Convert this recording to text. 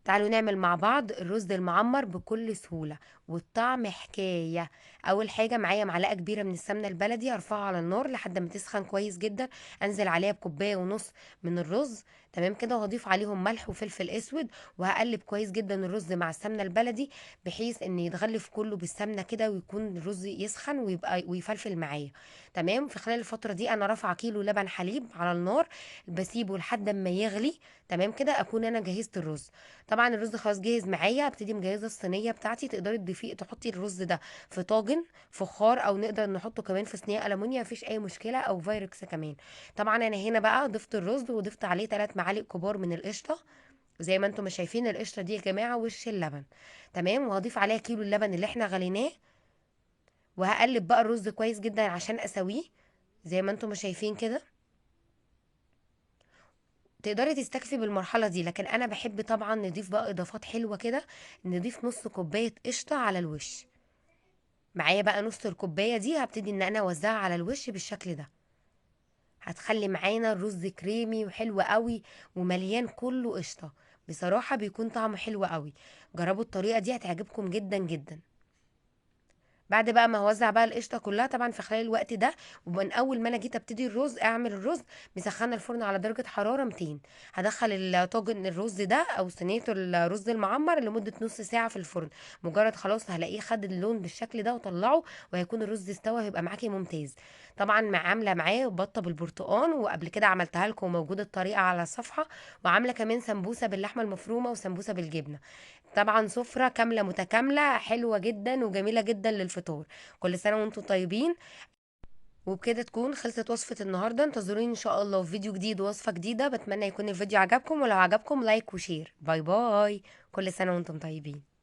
تعالوا نعمل مع بعض الرز المعمر بكل سهولة والطعم حكاية. اول حاجة معايا معلقة كبيرة من السمنة البلدي، هرفعها على النار لحد ما تسخن كويس جدا، انزل عليها بكوباية ونص من الرز، تمام كده، وهضيف عليهم ملح وفلفل اسود، وهقلب كويس جدا الرز مع السمنة البلدي بحيث ان يتغلف كله بالسمنة كده، ويكون الرز يسخن ويبقى ويفلفل معايا. تمام. في خلال الفترة دي انا رافعة كيلو لبن حليب على النار، بسيبه لحد ما يغلي، تمام كده، اكون انا جهزت الرز. طبعا الرز خلاص جاهز معايا، ابتدي مجهزة الصينية بتاعتي. تقدري تضيفي تحطي الرز ده في طاجن فخار، او نقدر نحطه كمان في صينية المونيا، مفيش اي مشكلة، او فايركس كمان. طبعا انا هنا بقى ضفت الرز وضفت عليه 3 معالق كبار من القشطه، زي ما انتم ما شايفين القشطه دي يا جماعة وش اللبن، تمام. وهضيف عليها كيلو اللبن اللي احنا غليناه، وهقلب بقى الرز كويس جدا عشان اسويه زي ما انتم ما شايفين كده. تقدري تستكفي بالمرحلة دي، لكن أنا بحب طبعا نضيف بقى إضافات حلوة كده. نضيف نص كوباية قشطة على الوش. معايا بقى نص الكوباية دي هبتدي إن أنا أوزعها على الوش بالشكل ده، هتخلي معانا الرز كريمي وحلو قوي ومليان كله قشطة. بصراحة بيكون طعمه حلو قوي. جربوا الطريقة دي هتعجبكم جدا جدا. بعد بقى ما هوزع بقى القشطه كلها، طبعا في خلال الوقت ده ومن اول ما انا جيت ابتدي الرز اعمل الرز، مسخنه الفرن على درجه حرارة 200، هدخل الطاجن الرز ده او صينية الرز المعمر لمدة نص ساعة في الفرن. مجرد خلاص هلاقيه خد اللون بالشكل ده وطلعه، وهيكون الرز استوى، هيبقى معاكي ممتاز. طبعا مع عامله معاه بطه بالبرتقال، وقبل كده عملتها لكم وموجودة الطريقة على الصفحة، وعامله كمان سمبوسة باللحمه المفرومه وسمبوسه بالجبنه. طبعا سفره كاملة متكاملة حلوة جدا وجميلة جدا للفطور. كل سنة وانتم طيبين. وبكده تكون خلصت وصفه النهارده. انتظروني ان شاء الله في فيديو جديد ووصفه جديدة. بتمنى يكون الفيديو عجبكم، ولو عجبكم like و share. bye bye، كل سنة وانتم طيبين.